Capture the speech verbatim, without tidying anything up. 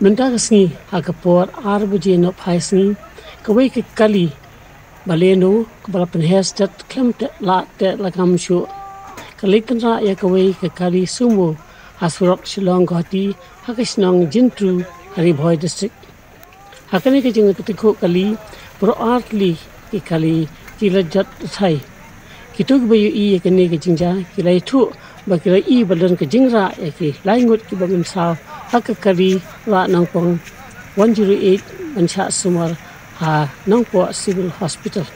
Mynta ka sngi ha ka por ar baje nohphai sngi, kawei ka kali Baleno kaba la pynher stet khlem teh la teh lagam shuh ka leit tynrah ïa kawei ka kali Sumo ha surok Shillong Guwahati ha ka shnong Jintru ha Ri Bhoi District. Ha kane ka jingtyngkhuh kali, baroh ar tylli ki kali ki la jot thai. Kito kiba ïohi ïa kane ka jingjia ki la ïathuh ba ki la ïohi ba don ka jingrah ïa ki lai ngut kiba mynsaw ha ka kali rah nongpong one zero eight ban shah sumar ha Nongpoh Civil Hospital.